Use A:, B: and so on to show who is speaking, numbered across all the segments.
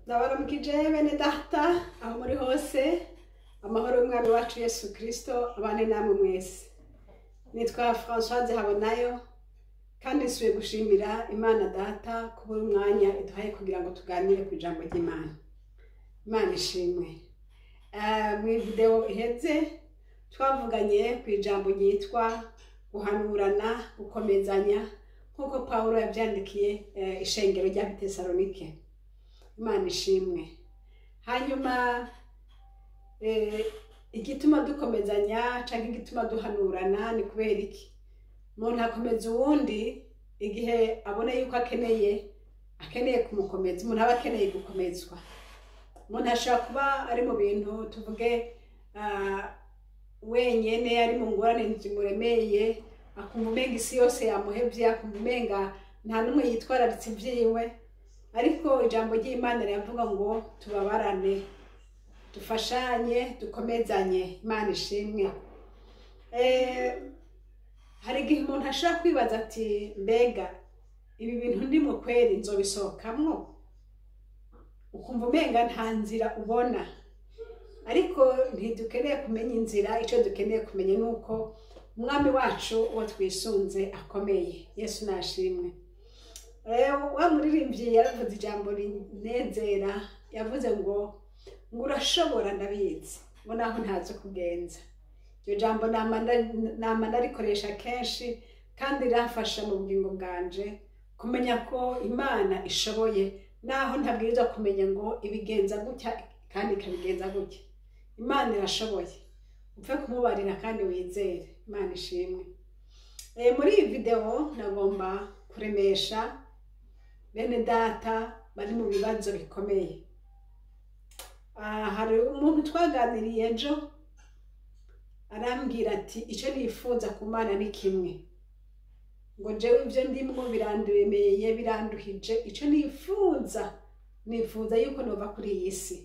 A: Ndabaramukije bene data aho muri hose, amahoro y'umwami wacu Yesu Kristo abane namwe mwese. Nitwa Françoise Habonayo kandi nsubiye gushimira Imana Data kubura umwanya iduhaye kugira ngo tuganire ku ijambo ry'Imana. Imana ishimwe. Mu video iheze twavuganye ku ijambo ryitwa guhanurana, gukomezanya, nk'uko Pawulo yavyandikiye ishengero rya Tesalonike. Imana ishimwe. Hanyuma igituma dukomezanya canke igituma duhanurana ni kubera iki? Umuntu akomeza uwundi igihe abona yuko akeneye kumukomeza. Umuntu aba akeneye gukomezwa. Umuntu ashobora kuba ari mu bintu tuvuge wenyene, ari mu ngorane zimuremeye, akumva umenga isi yose yamuhevye, akumva umenga nta n'umwe yitwararitse ivyiwe. Ariko ijambo ry'Imana riravuga ngo tubabarane, dufashanye, dukomezanye. Imana ishimwe. Hari igihe umuntu ashobora kwibaza ati mbega ibi bintu ndimo kweri nzobisohokamwo? Ukumva umenga nta nzira ubona. Ariko ntidukeneye kumenya inzira, ico dukeneye kumenya nuko umwami wacu uwo twisunze akomeye. Yesu nashimwe. Wa muririmbyi yaravuze ijambo rinezera, yavuze ngo urashobora ndabizi, ngo naho ntazi kugenza. Iryo jambo nama ndarikoresha kenshi kandi riramfasha mu bugingo bwanje kumenya ko Imana ishoboye, naho ntabwirizwa kumenya ngo ibigenza gutya kandi ikabigenza gutya. Imana irashoboye, upfe kumubarira kandi wizere. Imana ishimwe. Muri iyi video nagomba kuremesha bene data bari mu bibazo bikomeye. Hari umuntu twaganiriye ejo arambwira ati icyo nifuza ku Mana ni kimwe, ngo jewe ibyo ndimwo birandemeye, biranduhije, icyo nifuza yuko nova kuri iyi si.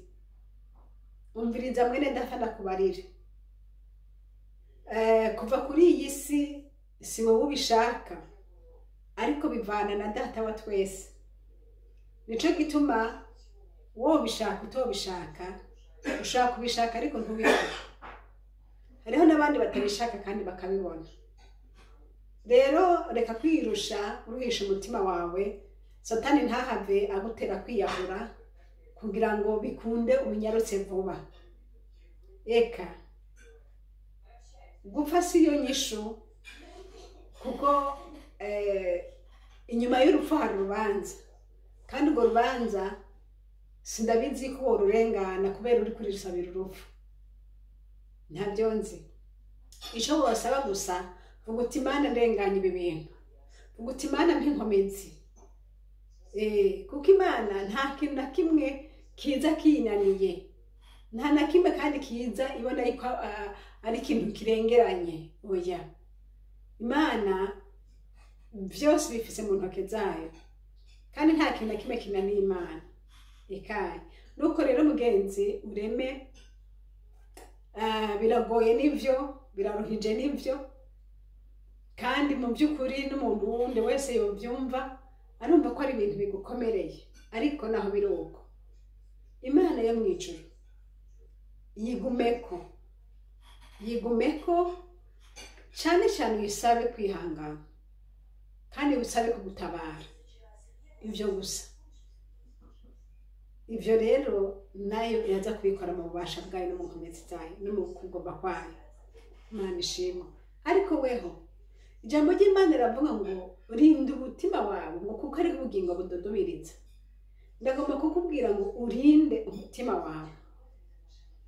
A: Umviriza mwene data ndakubarire, kuva kuri iyi si si wowe ubishaka, ariko bivana na data wa twese. Nico gituma wobishaka utobishaka, ushaka kubishaka ariko ntubibone. Hariho n'abandi batabishaka kandi bakabibona. Rero reka kwirusha, uruhisha umutima wawe, Satani ntahave agutera kwiyahura kugira ngo bikunde ubinyarutse vuba. Eka gupfa siyo nyishu, kuko inyuma y'urupfu hari urubanza, kandi urwo rubanza sindabizi ko worurengana kubera uri kurisabira urupfu. Ntabyo nzi. Ico wosaba gusa, vuga uti Imana ndenganya ibi bintu, vuga uti Imana mpa inkomezi. Kuko Imana nta kintu na kimwe kiza kiyinaniye, nta na kimwe kandi kiza ibona yuko ari ikintu kirengeranye. Oya, Imana vyose bifise mu ntoke zayo, kandi nta kintu na kimwe kinaniye Imana. Ekaye nuko rero mugenzi ureme, biragoye nivyo, biraruhije nivyo, kandi mu by'ukuri n'umuntu wundi wese yobyumva arumva ko ari ibintu bigukomereye, ariko naho biri uko Imana yo mwijuru yigumeko cyane cyane, uyisabe kwihangana kandi usabe kugutabara. Ivyo gusa, ivyo rero nayo iraza kubikora mu bubasha bwayo no mu nkomezi zayo no mu kugomba kwayo. Imana ishimwe. Ariko weho ijambo ry'Imana riravuga ngo rinda umutima wawe, ngo kuko ari ubugingo bududubiriza. Ndagomba kukubwira ngo urinde umutima wawe,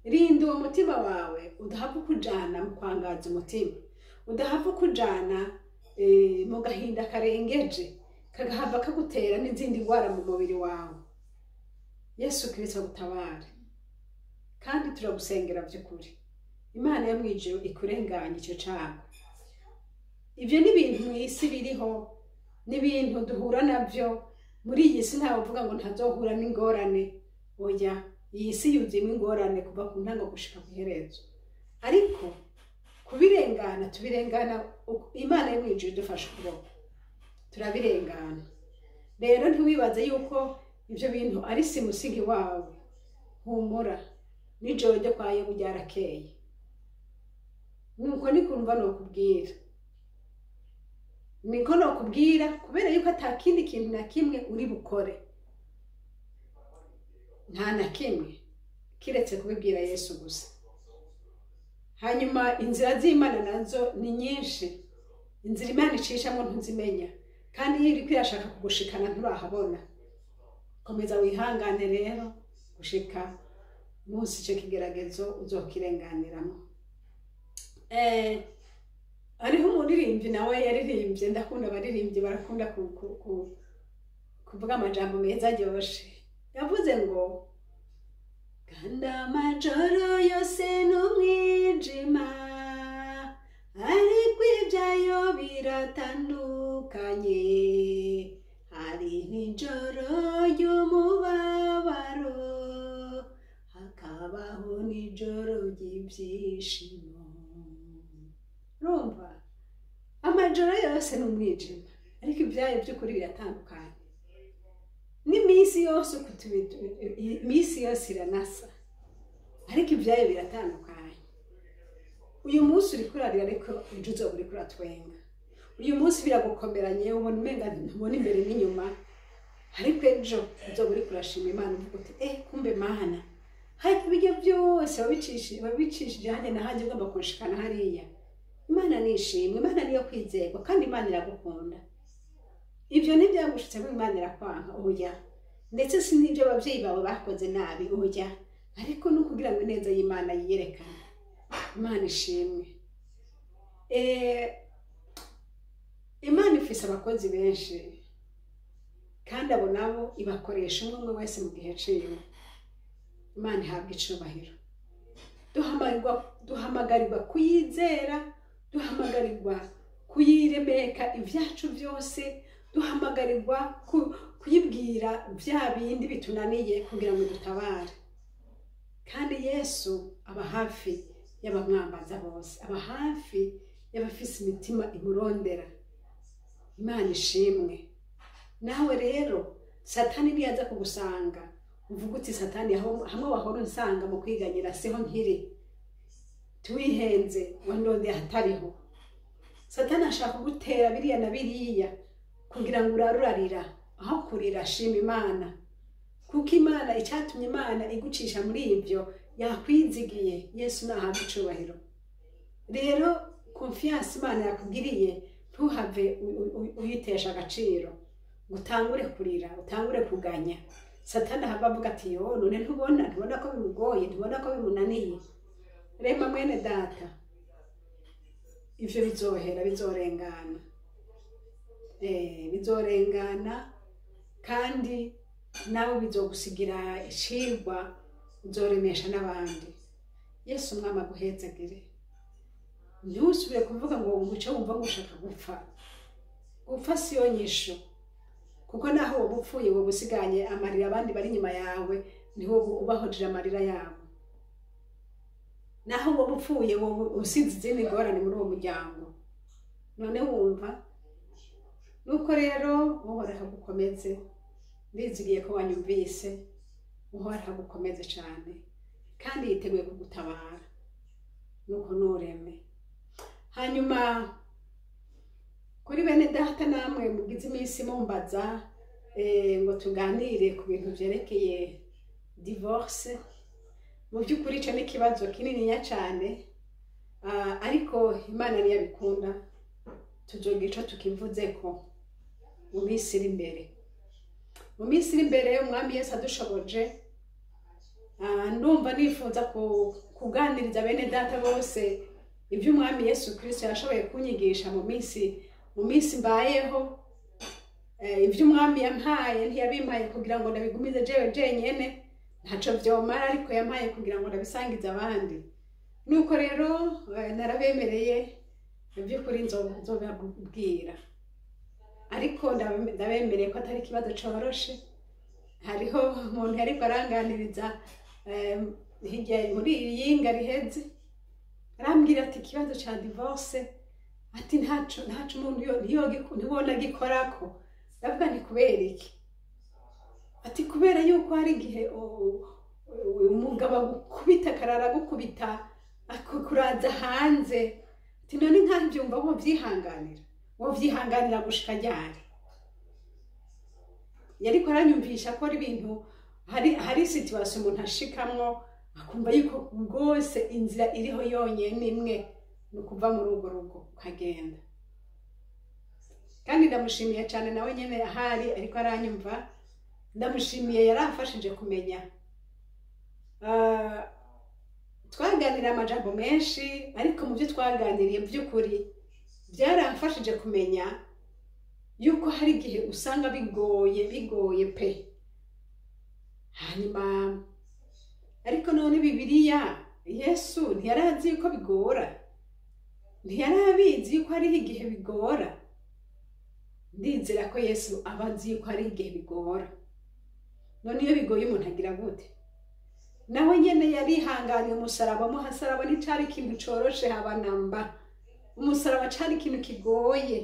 A: rinda uwo mutima wawe udahava ukujana mu kwangaza umutima, udahava ukujana mu gahinda karengeje kagahava kagutera n'izindi ndwara mu mubiri wawe. Yesu Kristo agutabare, kandi turagusengera by'ukuri. Imana yo mwijuru ikurenganye icyo cago. Ivyo ni ibintu mu isi biriho, ni ibintu duhura navyo muri iyi si. Ntawe uvuga ngo ntazohura n'ingorane. Oya, iyi si yuzuyemo ingorane kuva ku ntango gushika ku iherezo. Ariko kubirengana tubirengana Imana yo mwijuru idufashe ukuboko, turabirengana. Rero ntiwibaze yuko Ibyo bintu ari simusigi wawe, humura, nijoro ryo kwa Yobu ryarakeye. Nuko nikumva nokubwira, niko nokubwira, kubera yuko ata kindi kintu na kimwe uri bukore, nta na kimwe, kiretse kubibwira Yesu gusa. Hanyuma inzira z'Imana nazo ni nyinshi, inzira Imana icishamo ntuzimenya, kandi iyo iriko irashaka kugushikana nturahabona. Komeza wihangane rero gushika munsi ico kigeragezo uzokirenganiramo. Hariho umuririmbyi nawe yaririmbye, ndakunda abaririmbyi barakunda kuvuga amajambo meza aryoshe. Yavuze ngo kandi amajoro yose n'umwijima, ariko ibyayo biratandukanye. Hari n'ijoro ry'umubabaro, hakabaho n'ijoro ry'ibyishimo. Urumva, amajoro yose ni umwijima, ariko ibyayo by'ukuri biratandukanye. N'iminsi yose, iminsi yose iranasa, ariko ibyayo biratandukanye. Uyu munsi uriko urarira, ariko ejo uzoba uriko uratwenga. Uyu munsi biragukomeranye, ubona umenga ntubona imbere n'inyuma, ariko ejo uzoba uriko urashima Imana, uvuga uti: "Eh, kumbe Mana, hari ibiryo byose wabicishije hajya na hajya ugomba kunshikana hariya." Imana nishimwe, Imana niyo kwizerwa, kandi Imana iragukunda. Ibyo ntibyagushitsemo Imana irakwanka, oya. Ndetse si n'ibyo ababyeyi bawe bakoze nabi, oya, ariko ni ukugira ngo ineza y'Imana yiyerekane. Imana ishimwe. Imana ifise abakozi benshi, kandi abo nabo ibakoresha umwe umwe wese mu gihe ciwe. Imana ihabwa icubahiro. Duhamagarirwa kuyizera, duhamagarirwa kuyiremeka ibyacu byose, duhamagarirwa kuyibwira bya bindi bitunaniye kugira ngo dutabare. Kandi Yesu aba hafi y'abamwambaza bose, aba hafi y'abafise imitima imurondera. Imana ishimwe. Nawe rero, Satani niyaza kugusanga, uvuga uti: "Satani, hamwe wahora unsanga mu kwiganyira siho nkiri, tuwihenze, wandondeye ahatariho." Satani ashaka kugutera biriya na biriya kugira ngo urarurarira. Aho kurira, shima Imana, kuko Imana, icyatumye Imana igucisha muri ibyo, yakwizigiye. Yesu nahabwa icubahiro. Rero confiance Imana yakugiriye, ntuhave uyitesha agaciro ngo utangure kurira, utangure kuganya. Satani ahava avuga ati: "Yo, none ntubona ko bimugoye? Ntubona ko bimunaniye?" Rema mwene data, ivyo bizohera, bizorengana. Bizorengana, kandi nawe bizogusigira icigwa, uzoremesha n'abandi. Yesu Umwami aguhezagire. Ntusubire kuvuga ngo nguce wumva ngo ushaka gupfa. Gupfa siyo nyishu, kuko naho woba upfuye, woba usiganye amarira abandi bari inyuma yawe, niho ubahojeje amarira yabo. Naho woba upfuye, woba usize izindi ngorane muri uwo muryango. None wumva nuko rero, Uhoraho agukomeze. Ndizigiye ko wanyumvise. Uhoraho agukomeze cyane, kandi yiteguye kugutabara. Nuko nureme. Hanyuma kuri bene data namwe mugize iminsi mumbaza ngo tuganire ku bintu byerekeye divorce, mu by'ukuri icyo ni ikibazo kininiya cyane. Ariko Imana niyo abikunda, tuzogira ico tukivuze ko mu minsi iri imbere. Mu minsi iri imbere, Umwami Yesu adushoboje, ndumva nifuza kuganiriza bene data bose ibyo Umwami Yesu Kristo yashoboye kunyigisha mu minsi mbayeho. Ibyo Umwami yampaye, ntiyabimpaye kugira ngo ndabigumize jewe jenyene, ntaco vyomara, ariko yampaye kugira ngo ndabisangize abandi. Nuko rero narabemereye, mu by'ukuri nzobabwira, ariko ndabemereye ko atari ikibazo coroshe. Hariho umuntu yariko aranganiriza hirya muri iyi yinga riheze, arambwira ati: "Ikibazo ca divorce," ati, "ntaco umuntu ntibona gikorako." Ndavuga nti: "Kubera iki?" Ati kubera yuko hari igihe umugabo agukubita, akarara agukubita, akakuraza hanze. Ati none nkabyumva wovyihanganira, wovyihanganira gushika ryari? Yariko aranyumvisha ko ari ibintu, hari situation umuntu ashikamwo akumva yuko rwose inzira iriho yonyene imwe ni ukuva muri urwo rugo ukagenda. Kandi ndamushimiye cyane, nawe nyene ahari ariko aranyumva, ndamushimiye, yaramfashije kumenya. Twaganiriye amajambo menshi, ariko mu byo twaganiriye by'ukuri byaramfashije kumenya yuko hari igihe usanga bigoye, bigoye pe. Hanyuma ariko none Bibiliya, Yesu ntiyarazi yuko bigora? Ntiyarabizi yuko hariho igihe bigora? Ndizera ko Yesu aba azi yuko hariho igihe bigora. None iyo bigoye umuntu agira gute? Nawe nyene yarihanganiye umusaraba. Muhasaraba nticari ikintu coroshe, haba namba. Umusaraba cari ikintu kigoye,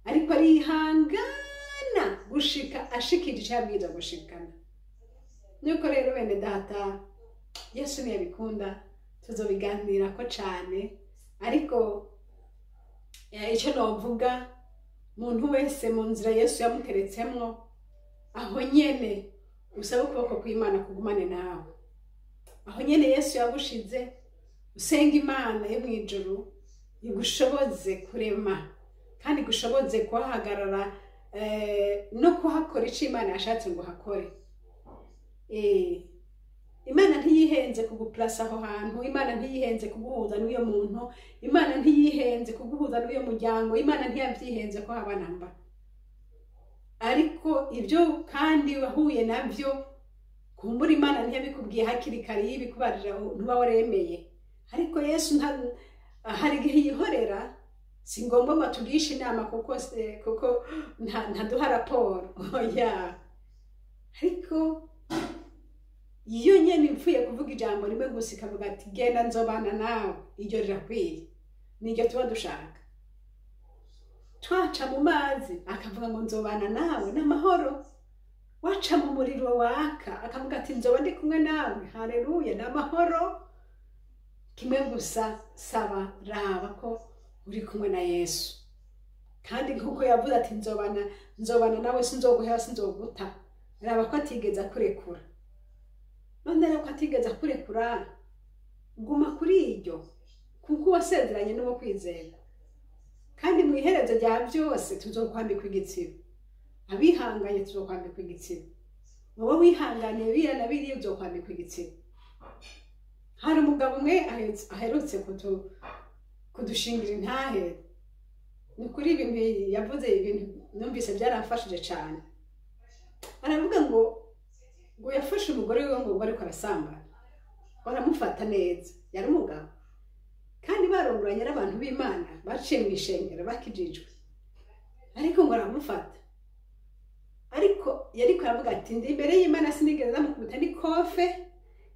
A: ariko arihangana gushika ashikije ico yabwirizwa gushikana. Nuko rero bene data, Yesu ntiyabikunda tuzobiganirako cane, ariko ico novuga, muntu wese mu nzira Yesu yamuteretsemwo, aho nyene usaba ukuboko kw'Imana kugumane nawe. Aho nyene Yesu yagushize, usenga Imana yo mw'ijuru igushoboze kurema kandi igushoboze kuhahagarara, no kuhakora ico Imana yashatse ngo uhakore. Imana ntiyihenze kuguplasa aho hantu, Imana ntiyihenze kuguhuza n'uyo muntu, Imana ntiyihenze kuguhuza n'uyo muryango, Imana ntiyavyihenze ko haba namba. Ariko ibyo kandi wahuye navyo, kumbura Imana ntiyabikubwiye hakiri kare, yibikubarira ntuba waremeye. Ariko Yesu hari igihe yihorera, si ngombwa ngo atugishe inama, kuko ntaduha raporo, oya. Ariko iyo nyene ipfuye kuvuga ijambo rimwe gusa, ikavuga ati genda nzobana nawe, iryo rirakwiye, niryo tuba dushaka. Twaca mu mazi akavuga ngo nzobana nawe n'amahoro, waca mu muriro waka akavuga ati nzoba ndi kumwe nawe, haleluya, n'amahoro. Kimwe gusa saba, raba ko uri kumwe na Yesu. Kandi nkuko yavuze ati nzobana nawe, sinzoguheba, sinzoguta, raba ko atigeze akurekura. None rero ko atigeze akurekura, guma kuri iryo, kuko wasezeranye n'uwo kwizera. Kandi mu iherezo rya byose tuzokwambikwa igitsibo, abihanganye tuzokwambikwa igitsibo, wowe wihanganiye biriya na biriya uzokwambikwa igitsibo. Hari umugabo umwe aherutse kudushingira intahe. Ni ukuri ibintu yavuze, ibintu numvise byaramfashije cyane. Aravuga ngo yafashe umugore wiwe ngo ariko arasambana, baramufata neza, yari umugabo kandi barongoranye ari abantu b'Imana baciye mu ishengero bakijijwe, ariko ngo aramufata. Ariko yariko aravuga ati ndi imbere y'Imana sinigeze ndamukubita n'ikofe,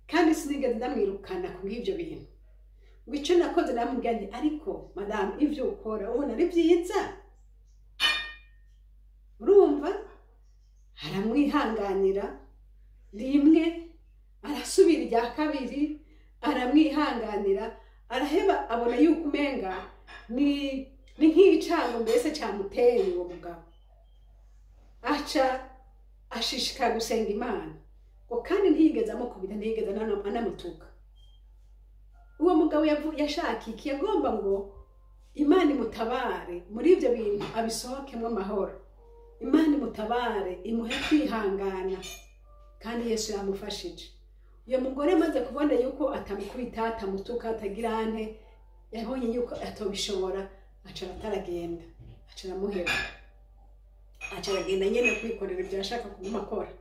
A: kandi sinigeze ndamwirukana kubw'ibyo bintu. Ngo icyo nakoze namubwiye nti ariko madamu, ivyo ukora ubona ari byiza? Urumva aramwihanganira rimwe, arasubira irya kabiri aramwihanganira, araheba, abona yuko umenga ni nk'icago mbese cyamuteye uwo mugabo. Aca ashishikara gusenga Imana, ngo kandi ntiyigeze amukubita, ntiyigeze anamutuka. Uwo mugabo yashaka iki? Yagomba ngo Imana imutabare muri ibyo bintu, abisohokemo amahoro. Imana imutabare, imuhe kwihangana, kandi Yesu yamufashije. Uyo mugore amaze kubona yuko atamukubita, atamutuka, atagira ante, yabonye yuko atobishobora, aca ataragenda, aca aramuheba, aca aragenda nyene kwikorera ibyo yashaka kuguma akora.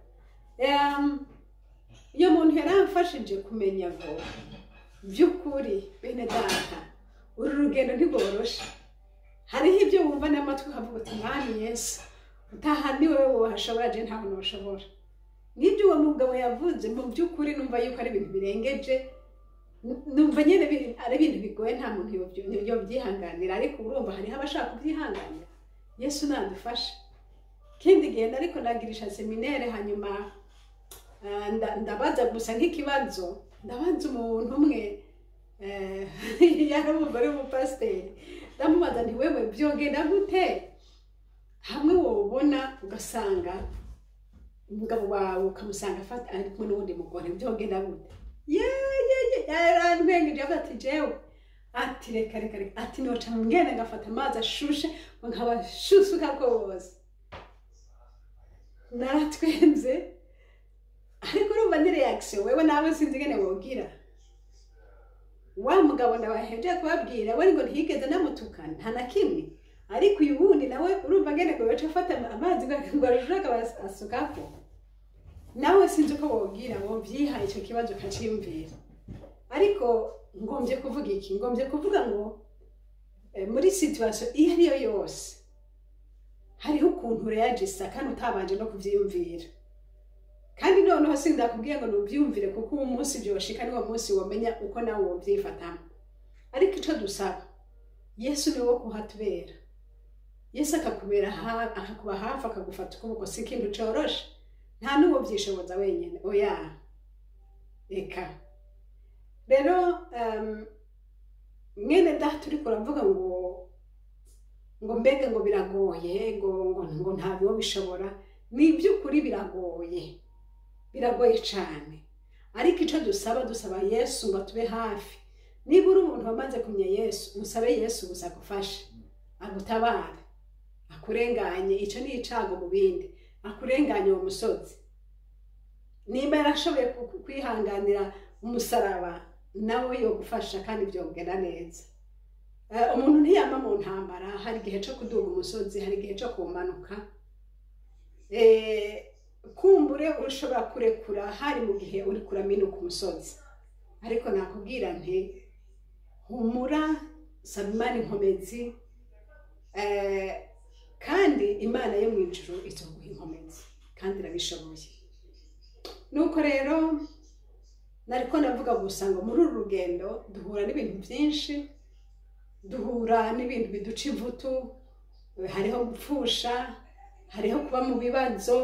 A: Iyo muntu yaramfashije kumenya ngo by'ukuri bene data, uru rugendo ntigoroshe. Hariho ibyo wumva n'amatwi ukavuga uti Mwami Yesu, utaha ni wewe wahashobora, je ntabwo noshobora. N'ibyo uwo mugabo yavuze mu by'ukuri numva yuko ari ibintu birengeje, numva nyene ari ibintu bigoye, nta muntu yobyihanganira. Ariko urumva hariho abashaka kubyihanganira. Yesu nadufashe. Kindi gihe nariko nagirisha seminaire, hanyuma Ndabaza gusa nk'ikibazo, ndabaza umuntu umwe, yari umugore w'umupasiteri, ndamubaza nti: "Wewe byogenda gute hamwe wobona ugasanga umugabo wawe, ukamusanga afata ari kumwe n'uwundi mugore, byogenda gute?" Ye ye ye, yarantwengeje, avuga ati: "Jewe," ati, "reka reka reka," ati, "noca ngenda ngafata amazi ashushe ngo nkabashusuka rwose." Naratwenze, ariko urumva ni réaction. Wewe nawe sinzi ingene wogira. Wa mugabo nabahejeje kubabwira, we ngo ntiyigeze namutuka, nta na kimwe, ariko uyu wundi nawe urumva ngene ngo yoca afata amazi ngo arushe akaba asukako. Nawe sinzi uko wogira, wovyiha ico kibazo ukaciyumvira. Ariko ngombye kuvuga iki? Ngombye kuvuga ngo muri situation iyo ariyo yose hariho ukuntu reagisa kandi utabanje no kuvyiyumvira. Kandi noneho sindakubwiye ngo nubyiyumvire, kuko uwo munsi byoshika niwo munsi womenya uko nawe wovyifatamo. Ariko ico dusaba, Yesu niwe wo kuhatubera. Yesu akakubera akakuba hafi, akagufata ukuboko. Si ikintu coroshe, nta n'uwo vyishoboza wenyene, oya eka. Rero mwene data uriko uravuga ngo mbega ngo biragoye, ngo ntabwo bishobora, ni iby'ukuri biragoye, biragoye cyane. Ariko icyo dusaba, dusaba Yesu ngo atube hafi. Niba uri umuntu wamaze kumenya Yesu, usabe Yesu gusa agufashe, agutabare, akurenganye icyo ni icago mu bindi, akurenganye uwo musozi. Nimba yarashoboye kwihanganira umusaraba, nawe yogufasha kandi byogenda neza. Umuntu ntiyama mu ntambara. Hari igihe cyo kuduga umusozi, hari igihe cyo kumanuka. Kumbure ushobora kurekura hari mu gihe uri kuraminuka umusozi, ariko nakubwira nti: "Humura, saba Imana inkomezi." Kandi Imana yo mu ijuru izoguha inkomezi kandi irabishoboye. Nuko rero nariko navuga gusa ngo muri uru rugendo duhura n'ibintu byinshi, duhura n'ibintu biduca ivutu. Hariho gupfusha, hariho kuba mu bibazo,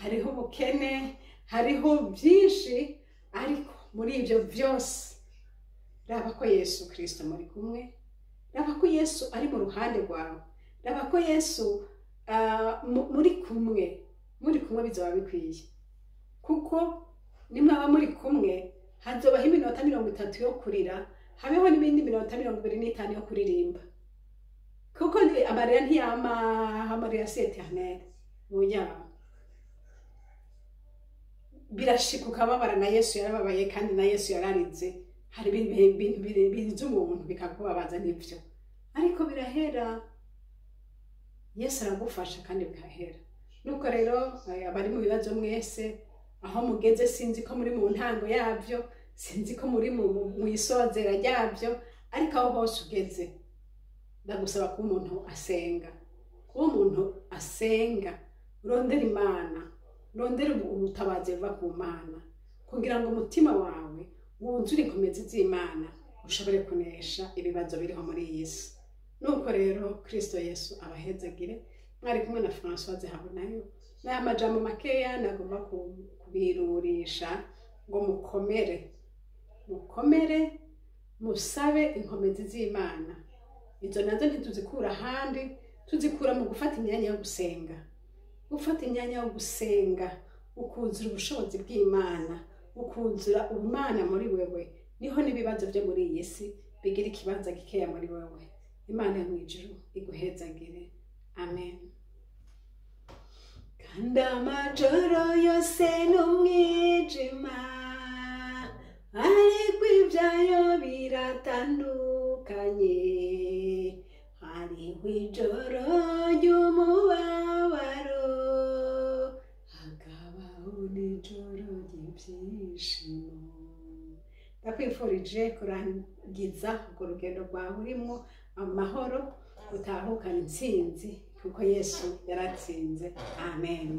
A: hariho ubukene, hariho byinshi. Ariko muri ibyo byose raba ko Yesu Kirisito muri kumwe, raba ko Yesu ari mu ruhande rwawe, raba ko Yesu muri kumwe. Muri kumwe bizaba bikwiye, kuko nimwaba muri kumwe hazobaho iminota 30 yo kurira, habeho n'ibindi minota 25 yo kuririmba, kuko amarira ntiyama, amarira si éternel munyama. Birashika ukababara. Na Yesu yarababaye kandi na Yesu yararize. Hari ibintu biza umuntu bikakubabaza, nibyo, ariko birahera. Yesu aragufasha kandi bigahera. Nuko rero abari mu bibazo mwese aho mugeze, sinzi ko muri mu ntango yabyo, sinzi ko muri mu isozera ryabyo, ariko aho hose ugeze ndagusaba kuba umuntu asenga, kuba umuntu asenga, urondera Imana, urondera ubutabazi buva ku Mana, kugira ngo umutima wawe wuzure inkomezi z'Imana, ushobore kunesha ibibazo biriho muri iyi si. Nuko rero Kristo Yesu abahezagire. Mwari kumwe na Françoise Habonayo. N'aya majambo makeya nagomba kubirurisha ngo mukomere, mukomere, musabe inkomezi z'Imana. Izo nazo ntituzikura ahandi, tuzikura mu gufata imyanya yo gusenga, gufata imyanya yo gusenga, ukuzura ubushobozi bw'Imana, ukuzura ubumana muri wewe. Niho n'ibibazo byo muri iyi si bigira ikibanza gikeya muri wewe. Imana yo mu ijuru iguhezagire. Amen. Kandi amajoro yose n'umwijima, ariko ibyayo biratandukanye. Hariho ijoro ry'umubabaro, hakabaho n'ijoro ry'ibyishimo. Ndakwifurije kurangiza urwo rugendo rwawe urimo amahoro, utahukana intsinzi, kuko Yesu yaratsinze. Amen.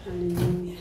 A: Haleluya.